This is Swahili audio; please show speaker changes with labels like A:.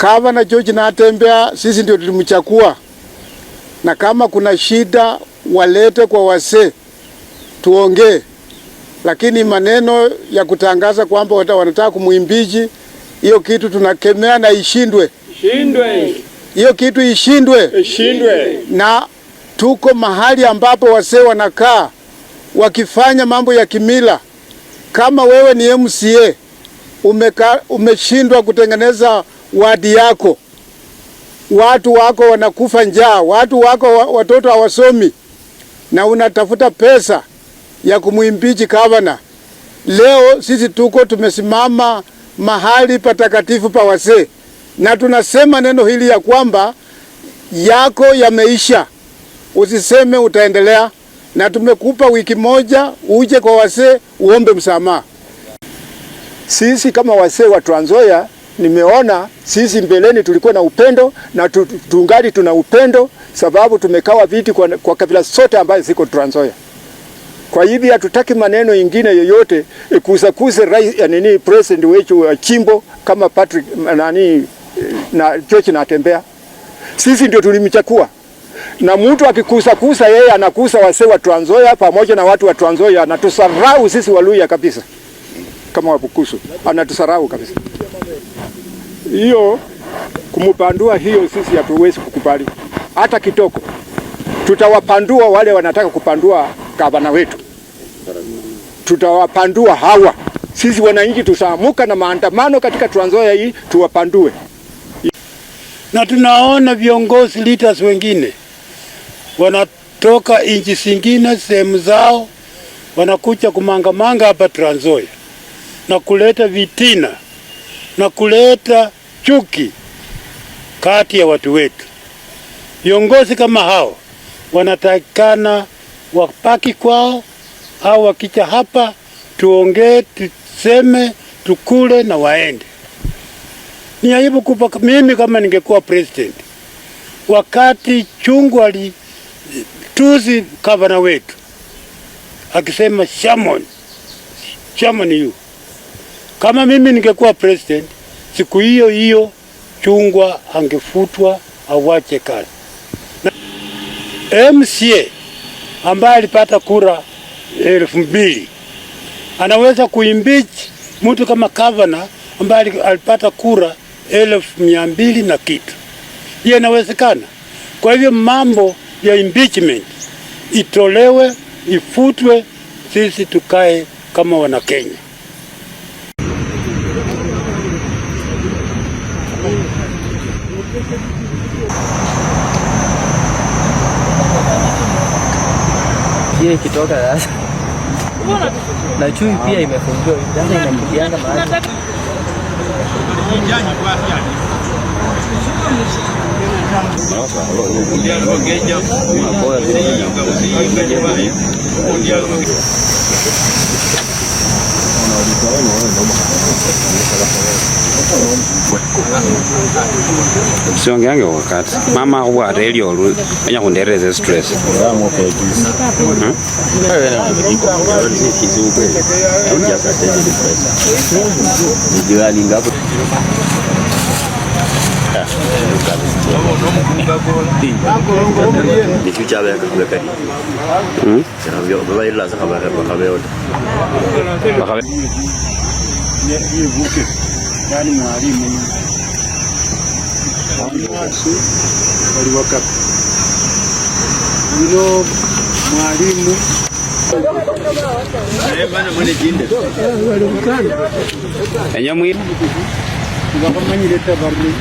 A: Gavana George Natembeya sisi ndio tulimchakua, na kama kuna shida walete kwa wasee tuongee, lakini maneno ya kutangaza kwamba wanataka kumuimpeach, hiyo kitu tunakemea na ishindwe.
B: Shindwe.
A: Hiyo kitu ishindwe.
B: Ishindwe.
A: Na tuko mahali ambapo wasee wanakaa wakifanya mambo ya kimila. Kama wewe ni MCA umeshindwa kutengeneza wadi yako, watu wako wanakufa njaa, watu wako watoto hawasomi, na unatafuta pesa ya kumuimpeach gavana. Leo sisi tuko tumesimama mahali patakatifu pa wasee, na tunasema neno hili ya kwamba yako yameisha, usiseme utaendelea, na tumekupa wiki moja uje kwa wasee uombe msamaha.
C: Sisi kama wasee wa Trans Nzoia, nimeona sisi mbeleni tulikuwa na upendo na tungali tuna upendo, sababu tumekawa viti kwa kabila zote ambazo ziko Trans Nzoia. Kwa hivyo hatutaki maneno ingine yoyote kusakuse rais ya nini president wetu wa chimbo kama Patrick nani na George Natembeya. Sisi ndio tulimchakua. Na mtu akikusa kusa yeye anakusa wasee wa Trans Nzoia pamoja na watu wa Trans Nzoia, anatusarau sisi Waluhya kabisa. Kama Wabukusu anatusarau kabisa. Hiyo kumupandua hiyo sisi hatuwezi kukubali hata kitoko. Tutawapandua wale wanataka kupandua gavana wetu, tutawapandua hawa. Sisi wananchi tutaamuka na maandamano katika Trans Nzoia hii tuwapandue.
D: Na tunaona viongozi leaders wengine wanatoka nchi zingine sehemu zao wanakuja kumangamanga hapa Trans Nzoia na kuleta vitina na kuleta chuki kati ya watu wetu. Viongozi kama hao wanatakikana wapaki kwao, au wakija hapa tuongee, tuseme, tukule na waende. Ni aibu kubwa. Mimi kama ningekuwa president, wakati Chungwa alitusi gavana wetu akisema shame on, shame on you. Kama mimi ningekuwa president, siku hiyo hiyo Chungwa angefutwa awache kazi. Na MCA ambaye alipata kura 2000 anaweza kuimpeach mtu kama governor ambaye alipata kura 200,000 na kitu. Hiyo inawezekana. Kwa hivyo mambo ya impeachment itolewe, ifutwe, sisi tukae kama wana Kenya.
E: Hiyo ikitoka sasa na chui pia imefungiwa sasa, inakimbianga mahali.
F: Siongeange wakati mama huwa reli olu enya kundereza stress.
D: Ivuke yani mwalimu waliwaka yuno mwalimu.
F: Enya mwi
D: Bakamanyire tabarni.